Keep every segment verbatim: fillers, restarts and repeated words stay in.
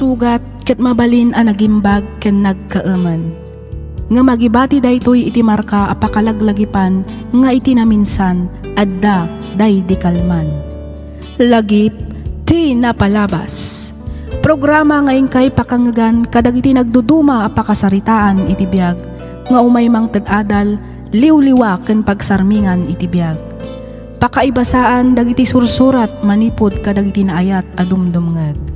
Sugat ket mabalin a nagimbag ken nagkaemen. Ngem agibati daytoy iti marka a pakalaglagipan nga iti naminsan, adda daydi kalman. Lagip ti napalabas. Programa nga inkay pakangngegan kadagiti nagduduma a pakasaritaan iti biag nga umay mangted adal, liwliwa ken pagsarmingan iti biag. Pakaibasaan dagiti sursurat manipud kadagiti naayat a dumdumngeg.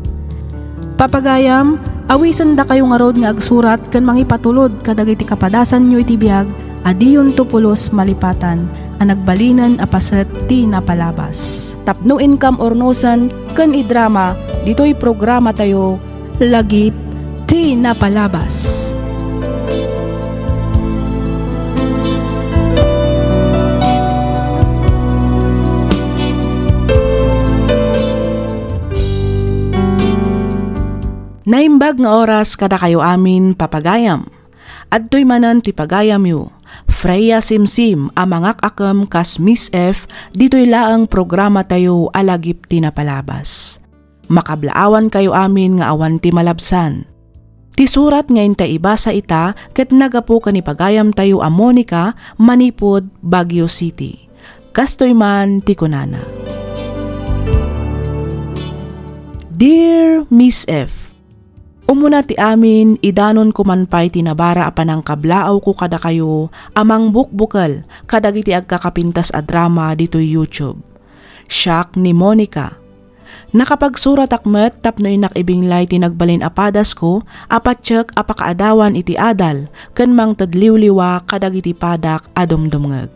Papagayam, awisendakayo ngarud nga agsurat ken mangipatulod kadagiti kapadasanyo iti biag a diyonto pulos malipatan a nagbalinen a paset ti napalabas. Tapno inkam urnosen ken idrama ditoy programatayo, Lagip ti Napalabas. Naimbag nga oras kadakayo amin, papagayam. Adtoy manen ti pagayamyo, Freya Simsim a mangak-akem kas Miss F ditoy laeng programatayo a Lagip ti Napalabas. Makablaawankayo amin nga awan ti malabsan. Ti surat nga intay ibasa ita ket naggapu ken ni pagayamtayo a Monica manipud Baguio City. Kastoy man ti kunana, Dear Miss F, Umuna ti amin, idanonko man pay ti nabara a panangkablaawko kadakayo a mangbukbukel kadagiti agkakapintas a drama ditoy YouTube. Siak ni Monica. Nakapagsuratak met tapno innak ibinglay ti nagbalin a padasko a patiek a pakaadawan iti adal ken mangted liwliwa kadagiti padak a dumdumngeg.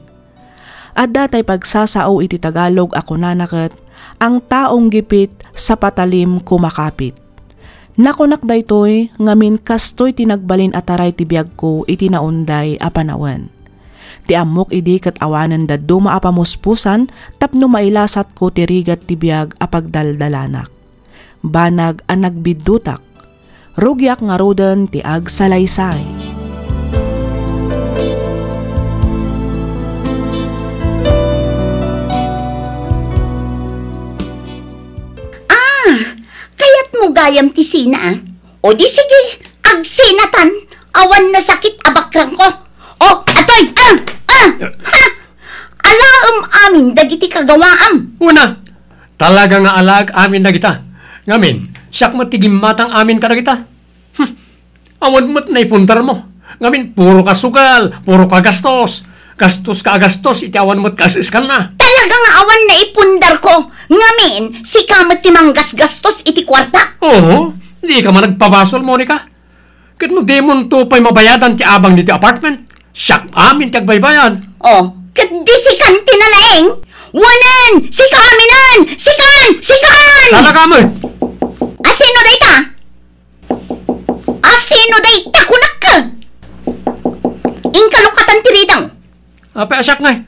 Adda tay pagsasao iti Tagalog a kunana ket, "Ang taong gipit sa patalim kumakapit." Nakunak daytoy, ngamin kastoy ti nagbalin a taray ti biagko iti naunday a panawen. Ti ammok idi ket awanen dadduma a pamuspusan tapno mailasatko ti rigat ti biag a pagdaldalanak. Banag a nagbiddutak. Rugiak ngaruden ti agsalaysay. Ah, kayatmo gayam ti sina, ah? O di sige, agsinatan, awan nasakit a bakrangko. O, atoy, ah, ah, ha? Alaem amin dagiti kagawaam. Una, talaga nga alaek amin dagita. Ngamin, siak met ti gimmatang amin kadagita. Hmm. Awan met naipundarmo. Ngamin, puro ka sugal, puro ka gastos. Gastos ka a gastos, iti awan met kaas-iskanna. Talaga nga awan naipundarko. Ngamin, sika met ti manggasgastos iti kuarta. Oo, di ka man nagpabasol, Monica. Ket no dimonto pay mabayadan ti abang ditoy apartment, siak amin ti agbaybayad. Oh, ket di sikan ti nalaing? Wanen! Sika aminen! Sikan! Sikan! Talaga met! Asino dayta? Asino dayta, kunak? Inkalukatan ti ridang. Apay a siak ngay?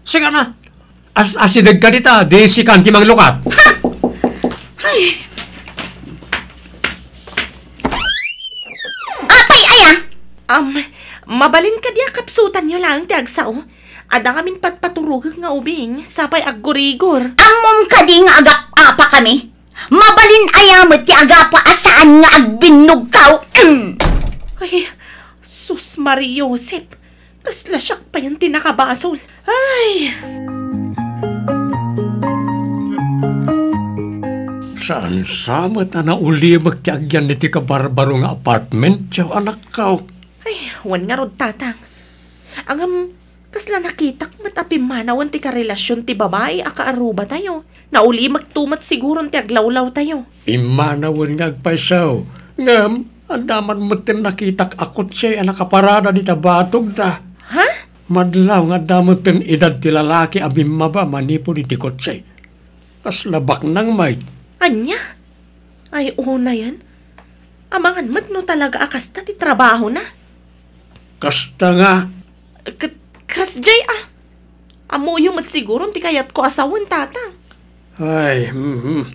Sika na. As-asideg ka dita, di sikan ti manglukat. Ha? Ay. Apay aya? Am, mabalin kadi a kapsutanyo laeng ti agsao? Adda ngamin patpaturogek nga ubing, sapay aggurigor. Ammom kadi nga agap-apa kami? Mabalin aya met ti agapa a saan nga agbinnogkaw? Mm. Ay, sus, Maria Josep. Kasla siak payen ti nakabasol. Ay! Saan sa met a naulimek ti agyan iti kabarbaro nga apartment, diaw anakko? Ay, wen ngarud, Tatang. Ngem, kasla nakitak met a pimmanawen ti karelasion ti babai a kaarrubatayo. Naulimekto met siguron ti aglawlawtayo. Pimmanawen nga agpayso. Ngem, adda man metten nakitak a kotse a nakaparada dita batogda. Ha? Madlaw nga adda metten idad ti lalaki a bimmaba manipud iti kotse. Kasla baknang met. Ania? Ay, unayen. Amangan met no talaga a kasta ti trabahona. Kasta nga. Ket, kasdiay a. Ammoyo met siguron ti kayatko a sawen, Tatang. Ay, mhm.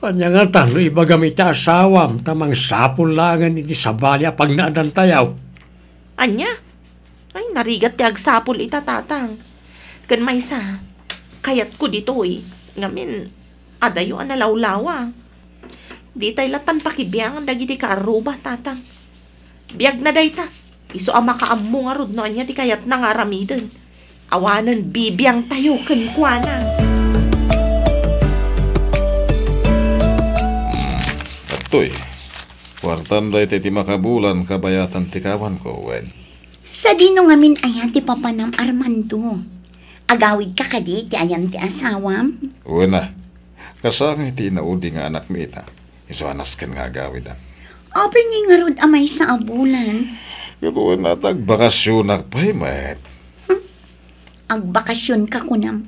Ania ngata no ibagam iti asawam ta mangsapul laengen iti sabali a pagnaedantayo? Ania? Ay, narigat ti agsapul ita, Tatang. Ken maysa, kayatko ditoy, ngamin, adayo a nalawlawa. Ditay lattan pakibiangan dagiti kaarruba, Tatang. Biagna dayta. Isu a makaammo ngarud no ania ti kayatna nga aramiden. Awanen bibiangtayo kenkuana. Hmm, adtoy. Kuartam dayta iti makabulan kabayatan ti kawanko, wen? Sadino ngamin aya ti papanam, Armando? Agawidka kadi ti ayan ti asawam? Wen a. Kasangay ti inaudi nga anakmi ita. Isu a nasken nga agawid, a. Apay ngay ngarud a maysa a bulan? Ket wen a ta agbakasionak pay met. Hmm? Agbakasionka kunam.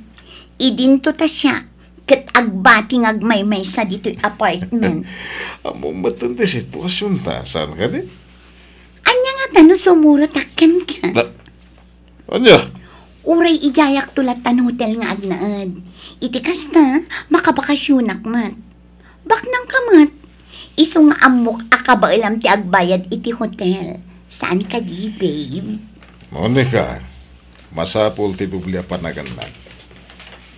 Idinto ta siak ket agbati nga agmaymaysa ditoy apartment. Ammom metten ti situasionta, saan kadi? Ania ngata no sumurotak kenka? Na-, Ania? Uray idiayakto lattan hotel nga agnaed. Iti kasta, makabakasionak met. Baknangka met. Isu nga ammok a kabaelam ti agbayad iti hotel. Saan kadi, babe? Monica, masapul ti doble a panagannad.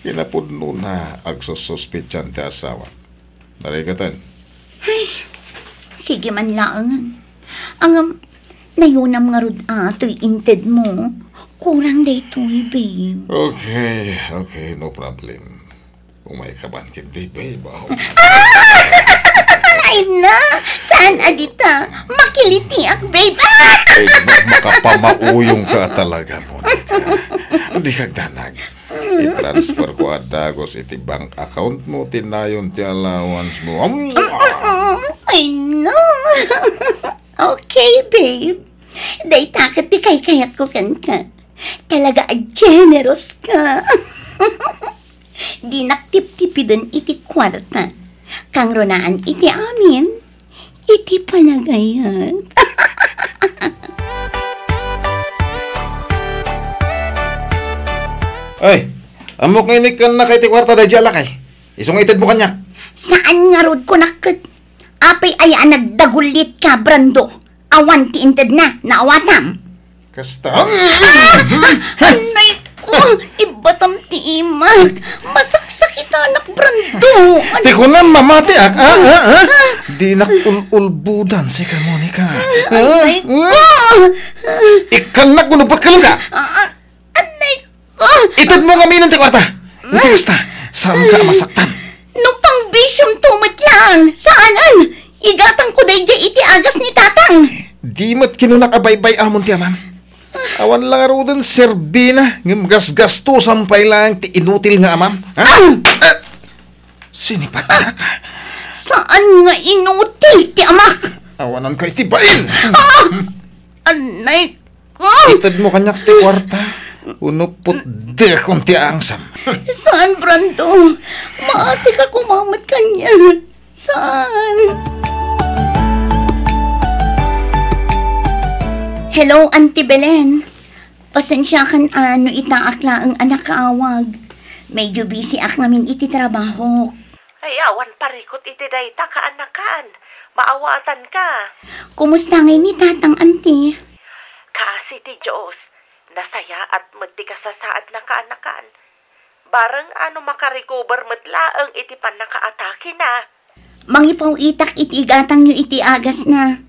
Kinapudnona, agsussuspetsan ti asawa. Narikatan. Ay, sige man laeng. Ngem, nayunam ngarud a toy intedmo. Kurang daytoy, babe. Okay, okay, no problem. Umayka man ketdi, babe, ah. Ay na! Saan a dita? Makilitiak, babe! Ah! Ay, ma-, makapamauyongka talaga, Monica. Dika agdanag. I-transfer ko a dagus iti bank account mo ti nayon ti allowance mo. Am-, Ay, no. Okay, babe. Dayta ket ti kaykayatko kenka. Talaga a generous ka. Dinak tiptipiden iti kuarta. Kangrunaan iti amin. Iti panagayat. Ay, ammok nga inikkannak iti kuarta daydiay a lakay. Isu nga itedmo kaniak. Saan ngarud, kunak ket. Apay aya a nagdagullitka, Brando? Awan ti intedna, naawatam. Kasta. Ah! Anay ko! Ibatam ti imak! Masaksakitanak, Brando! Ti kunam mamatiak, ah, ah, ah? Dinak ul-ulbudan sika, Monica. Anay ko! Ikkannak wenno bakkelenka? Ah, anay ko! Itedmo ngamin ti kuarta. Iti kasta, saanka a masaktan. No pangbisiomto met laeng, saanen? Igatangko daydiay iti agas ni Tatang. Di met kinunak a baybay-amon ti amam. Awan la ngaruden serbina, ngem gasgastosan pay laeng ti inutil nga amam. Ha? Ah! Eh, sinipatanaka. Saan nga inutil ti amak? Awananka iti bain. Ah! Anay ko! Itedmo kaniak ti kuarta. Wenno putdekon ti angsam. Saan, Brando? Maasika koma met kaniak. Saan? Hello, Auntie Belen. Pasensiakan a no itaak laeng a nakaawag. Medyo busy ak ngamin iti trabaho. Ay, awan parikut iti dayta, kaanakan. Maawatanka. Kumusta ngay ni Tatang, Auntie? Kaasi ti Dios. Nasayaat met ti kasasaadna, kaanakan. Bareng a no makarecover met laeng iti pannakaatakena. Mangipaw-itak iti igatangyo iti agasna.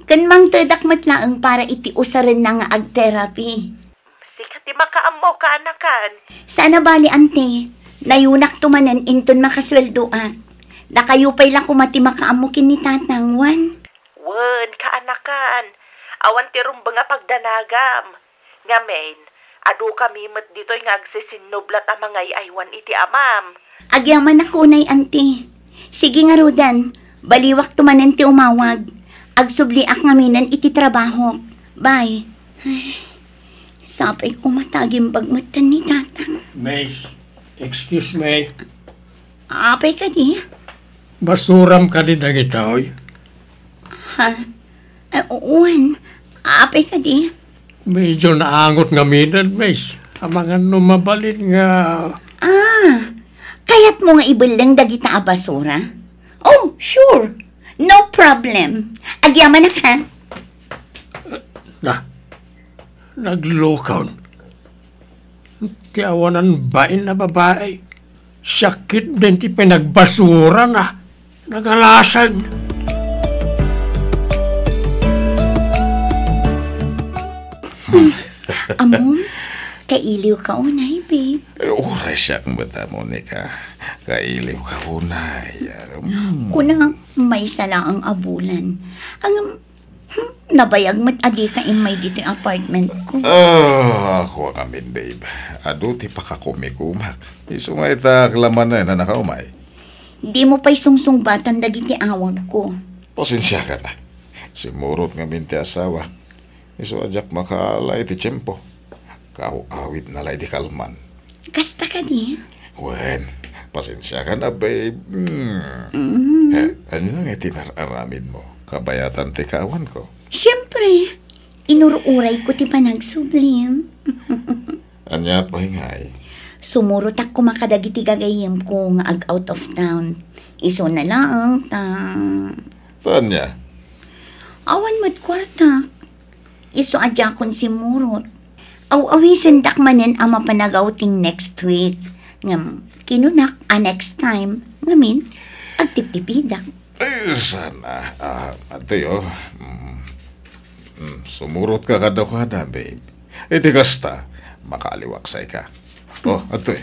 Ken mangtedak met laeng para iti usarenna nga ag-therapy. Sika ti makaammo, kaanakan. Saan a bali, Auntie. Nayunakto manen inton makasueldoak. Dakayo pay la koma ti makaammo ken ni Tatang, wen? Wen, kaanakan. Awan ti rumbeng a pagdanagam. Ngamin, adukami met ditoy nga agsisinnublat a mangay-aywan iti amam. Agyamanak unay, Auntie. Sige ngaruden, baliwakto manen ti umawag. Agsubliak ngaminen iti trabahok. Bye. Ay, sapay koma ta agimbag metten ni Tatang. Miss, excuse me. Apay kadi? Basuram kadi dagitoy? Ha? Eh, wen. Apay kadi? Medyo naangot ngaminen, miss. Amangan no mabalin nga. Ah, kayatmo nga ibelleng dagita a basura? Oh, sure. No problem. Agyamanak, ha? Na, naglukon. Ti awanan bain a babai. Sakit din ti pinagbasurana. Nagalasan. Ammom, kailiw ka unay, babe. Eh, uray siak met, Monica. Kailiw ka unay. Mm. Kuna, maysa laeng a bulan. Ang Hmm, nabayag met a dika immay ditoy apartment ko. Ah, ako ngamin, babe. Adu ti pakakumikumak. Isu nga ita aklamanen a nakaumay. Dimo pay sungsungbatan dagiti awag ko. Pasensiakan a. Simurot ngamin ti asawa. Isu a diak makaala iti tiempo. Kaaw-awidna la idi kalman. Kasta kadi? Wen, pasensiakan a, babe. Mm. Mm. Eh, ania nga iti nar-aramidmo? Kabayatan ti kaawanko. Siempre, inur-urayko ti panagsublim. Ania pay ngay? Sumurotak koma kadagiti gagayyemko nga ag-out of town. Isuna laeng ta... Ta ania? Awan met kuartak. Isu a diakon simurot. Aw-awisendak manen a mapan ag-outing next week. Ngem, kinunak a next time, ngamin, agtiptipidak. Ay, sana. Ah, atoy, oh. Mm. Mm, sumurot ka kadakuada, babe. Iti kasta, makaaliwaksay ka. Oh, atoy.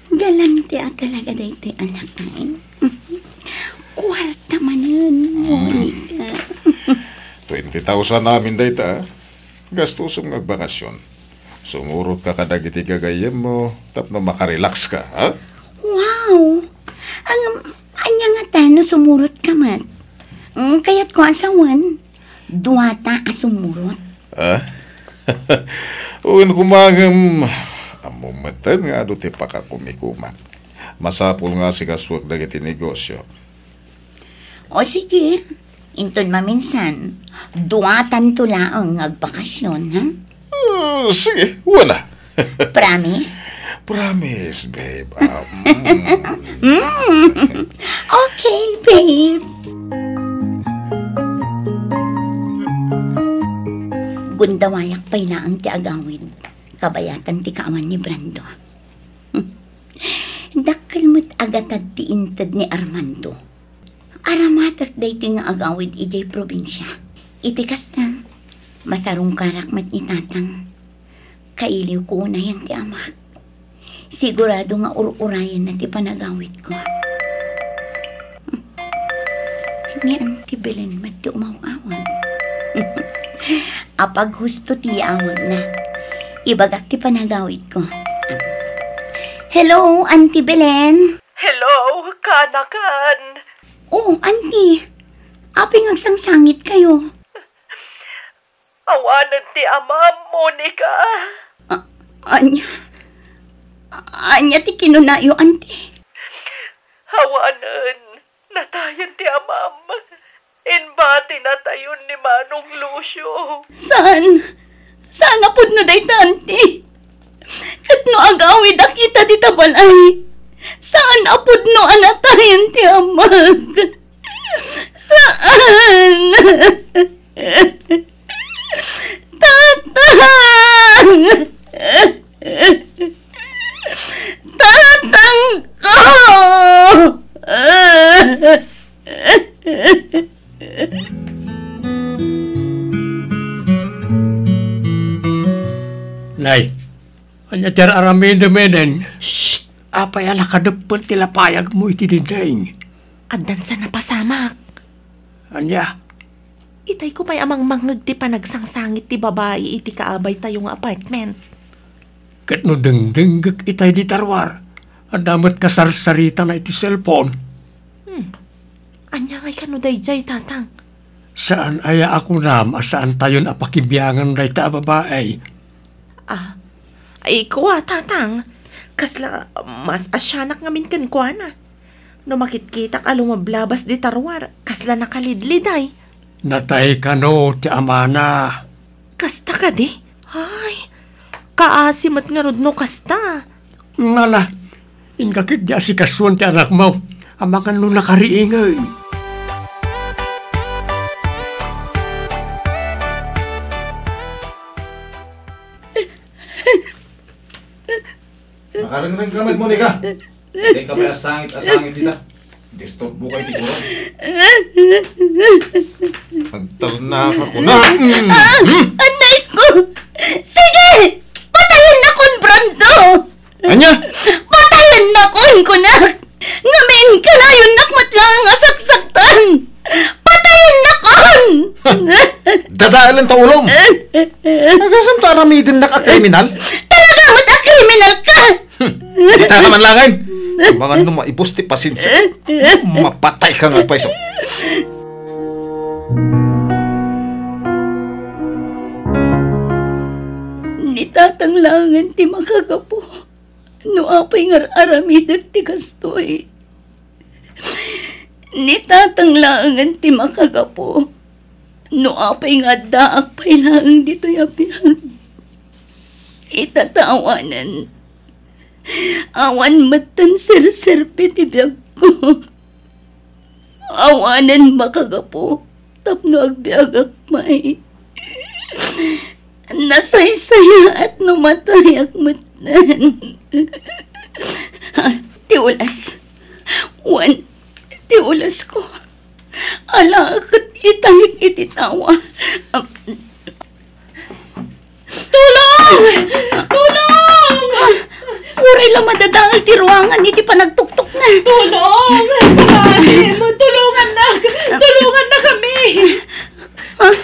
Galante a talaga daytoy a lakay. Kuarta manen, Monica. Twenty thousand amin dayta, ah. Gastusom nga agbakasyon. Sumurot ka kadagiti gagayyemmo tapno makarelax ka, ha? Wow! Ang, ania ngata no sumurot ka met? Mm, kayatko a sawen. Duata a sumurot. Ah? Wen koma ngem, ammom metten nga adu ti pakakumikumak. Masapul nga asikasuek dagiti negosio. O sige, inton maminsan, duatanto laeng nga agbakasyon, ha? Ah, sige, wen a. Promise? Promise, babe. Ah, mm. Mm. Okay, babe. Gundawayak pay laeng ti agawid. Kabayatan ti kaawan ni Brando. Dakkel met a gatad ti inted ni Armando. Aramatek daytoy nga agawid idiay probinsia. Iti kasta, masarungkarak met ni Tatang. Kailiwko unayen ti amak. Sigurado nga ur-urayenna ti panagawidko. Ni Auntie Belen met ti umaw-awag. Apaghusto ti awagna. Ibagak ti panagawidko. Hello, Auntie Belen. Hello, kanakan. Oh, Auntie. Apay nga agsangsangitkayo? Awanen ti amam, Monica. A-, ania? Ania ti kinunayo, Auntie? Awanen. Natayen ti amam. Inbatinatayon ni Manong Lucio. Saan? Saan a pudno dayta, Auntie? Ket no agawidak ita dita balay, saan a pudno a natayen ti amak? Saan? Tatang! Tatangko! Nay, ania ti ar-aramidem inen? Shh! Apay a nakadeppel ti lapayagmo iti dinding? Addan sa napasamak. Ania? Itayko pay a mangmangngeg ti panagsangsangit ti babai iti kaabaytayo nga apartment. Ket no dengdenggek itay dita ruar, adda met kasarsaritana iti cellphone. Hmm. Ania ngay kano daydiay, Tatang? Saan aya a kunam a saantayon a pakibiangan dayta a babai? Ah, ay, kua, Tatang. Kasla, mas asianak ngamin kenkuana. No makitkitak a lumablabas dita ruar, kasla nakalidliday. Natay kano ti amana? Kasta kadi? Ay, kaasi met ngarud no kasta. Ngala, inka ketdi asikasuan ti anakmo, amangan no nakariingay. Nakarengreng ka met, Monica. Dayta pay a sangit a sangit dita. Disturbo kay ti kurang. Agtalna ka kuna. Ah, anay ko! Sige! Patayen nakon, Brando! Ania? Patayen nakon, kunak! Ngamin, kanayon nak met laeng a saksaktan! Patayen nakon! Dadaelen ta ulom! Agasam ta aramidennak a kriminal? Talaga met a kriminal ka! Hmm. Kita ka man langin. Amangan no maibus ti pasensia. Mapatay ka nga payso. Ni tatang laengen ti makagapu no apay nga ar-aramidek ti kastoy. Ni tatang laengen ti makagapu no apay nga addaak pay laeng ditoy a biag. Ita ta awanen, awan metten serserbi ti biagko. Awanen makagapu tapno agbiagak pay. Nasaysayaat no matayak metten. Ah, ti ulas. Wen, ti ulasko. Ala ket italik iti tawa. Tulong! Tulong! Ah, uray la madadael ti ruangan iti panagtuktukna. Tulong! Pangaasim! Tulungannak! Tulongannakami! Ah,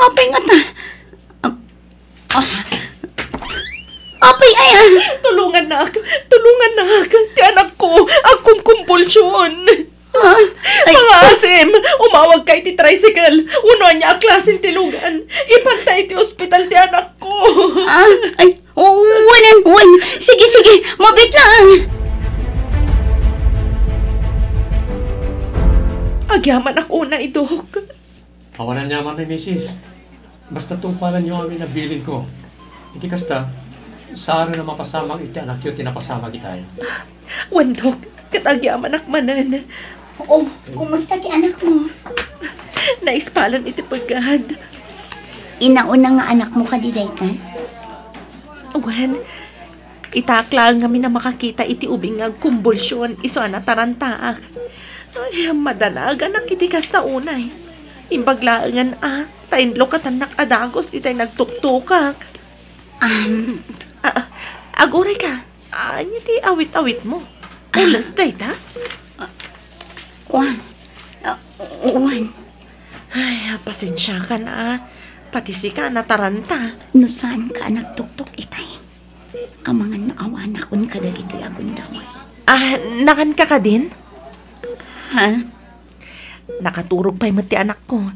apay ngata? Ah, ah, apay aya? Tulongannak! Tulongannak! Ti anakko agkumkumbulsion! Ah, ay, pangaasim! Umawagka iti tricycle! Wenno ania a klasen ti lugan! Ipanta iti ospital ti anakko! Ah, ay, o, wen, wen. Sige, sige. Mabit lang. Agyamanak unay, Dok. Awan aniamanmi, misis. Basta tungpalenyo amin a bilinko. Iti kasta, saan a mapasamak iti anakyo ti napasamak itay. Wen, Dok, ket agyamanak manen. O, kumusta ti anakmo? Naispalen iti pegad. Inauna nga anakmo kadi dayta? Wen, itak laeng ngamin a makakita iti ubing nga agkumbulsion isu a natarantaak. Ay, madanagan iti kasta unay. Imbag laengen a, ta inlukatannak a dagus itay nagtuktukak. Am. Ah, ah, aguray ka. Ania ti awit-awitmo? Ah. Ules dayta? Ah, kuan. Ah, wen. Ay, pasensiakan a. Pati sika, nataranta. No saanka a nagtuktok itay, amangan no awanakon kadagitoy a gundaway. Ah, nakanka kadin? Ha? Nakaturog pay met ti anakko.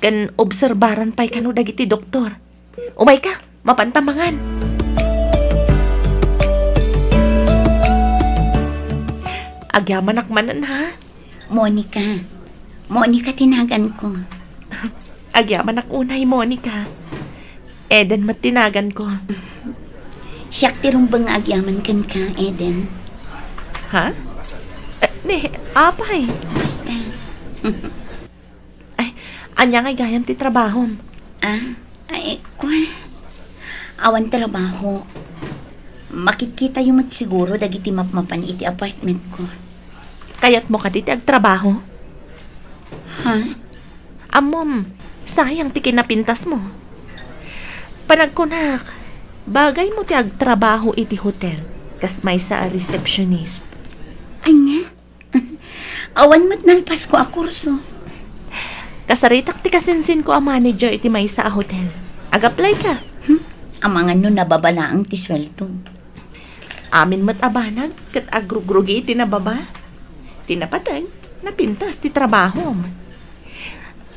Ken obserbaran pay kano dagiti doktor. Umayka, mapanta mangan. Agyamanak manen, ha? Monica. Monica ti naganko. Agyamanak unay, Monica. Eden met ti naganko. Siak ti rumbeng nga agyaman kenka, Eden. Ha? Eh, ni, apay? Basta. Ay, ania ngay gayam ti trabahom? Ah, ay, kua. Awan trabaho. Makitkitayo met siguro dagiti mapmapan iti apartment ko. Kayatmo kadi ti agtrabaho? Ha? Ammom, sayang ti kinapintasmo. Panagkunak, bagaymo ti agtrabaho iti hotel, kas maysa a receptionist. Ania? Awan met nalpasko a kurso. Kasaritak ti kasinsinko a manager iti maysa a hotel. Ag-apply ka. Hmm? Amangan no nababa laeng ti sueldo. Amin met a banag ket agrugrugi iti nababa. Ti napateg, napintas ti trabahom.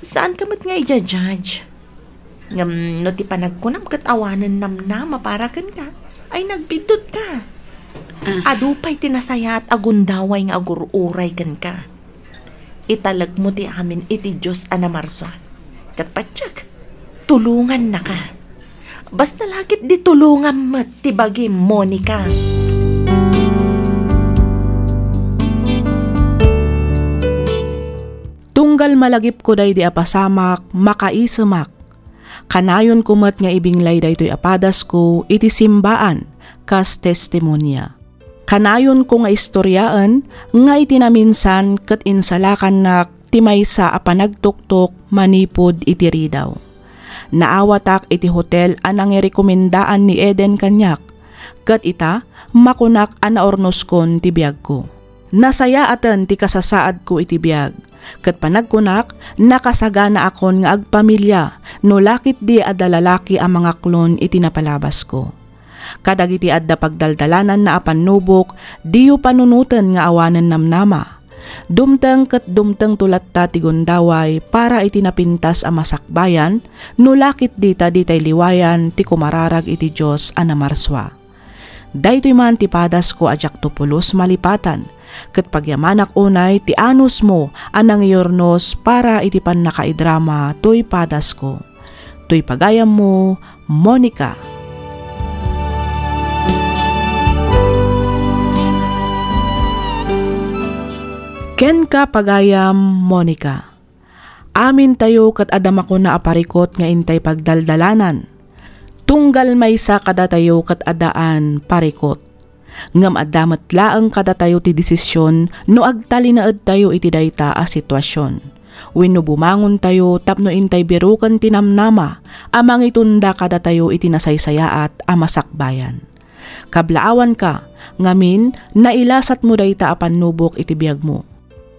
Saanka met nga ija-judge. Ngem no ti panagkunam ket awanen namnama para kenka, ay nagbiddut ka. Ah. Adu pay ti nasayaat a gundaway nga agur-uray kenka. Italekmo ti amin iti Dios a namarsua. Ket patiek, tulongannaka. Basta la ketdi tulongam met ti bagim, Monica. Tunggal malagipko daydi a pasamak, makaisemak. Kanayonko met nga ibinglay daytoy a padasko iti simbaan kas testimonia. Kanayonko nga istoriaen nga iti naminsan ket insalakannak ti maysa a panagtuktok manipud iti ridaw. Naawatak iti hotel a nangirekomendaan ni Eden kaniak, ket ita, makunak a naurnoskon ti biagko. Nasayaaten ti kasasaadko iti biag, ket panagkunak, nakasaganaakon nga agpamilia no la ketdi adda lalaki a mangaklon iti napalabasko. Kadagiti adda pagdaldalananna a pannubok, diyo panunoten nga awanen namnama. Dumteng ket dumtengto latta ti gundaway para iti napintas a masakbayan, no la ketdi ta ditay liwayan ti kumararag iti Dios a namarsua. Daytoy man ti padasko a diakto pulos malipatan, ket pagyamanak unay ti anusmo a nangiurnos para iti pannakaidrama toy padasko. Toy pagayammo, Monica. Kenka, pagayam Monica. Amintayo ket adda makuna a parikut nga intay pagdaldalanan. Tunggal maysa kadatayo ket addaan parikut. Ngem adda met laeng kadatayo ti desisyon no agtalinaedtayo iti dayta a sitwasyon wenno bumangontayo tapno intay biroken ti namnama a mangitunda kadatayo iti nasaysayaat a masakbayan. Kablaawanka, ngamin, nailasatmo dayta a pannubok iti biagmo.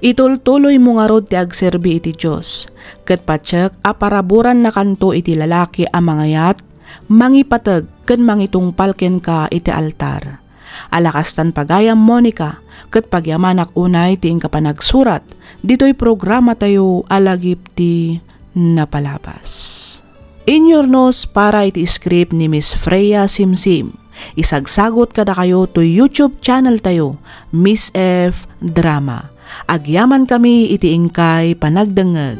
Itultuloymo ngarud ti agserbi iti Dios, ket patiek a paraburannakanto iti lalaki a mangayat, mangipateg, ken mangitungpal kenka iti altar. Ala kastan pagayam, Monica, ket pagyamanak unay ti inka panagsurat ditoy programatayo a Lagip ti Napalabas. Inyurnos para iti script ni Miss Freya Simsim. Isagsagot kadakayo toy YouTube channel tayo, Miss F Drama. Agyamankami iti inkay panagdengngeg.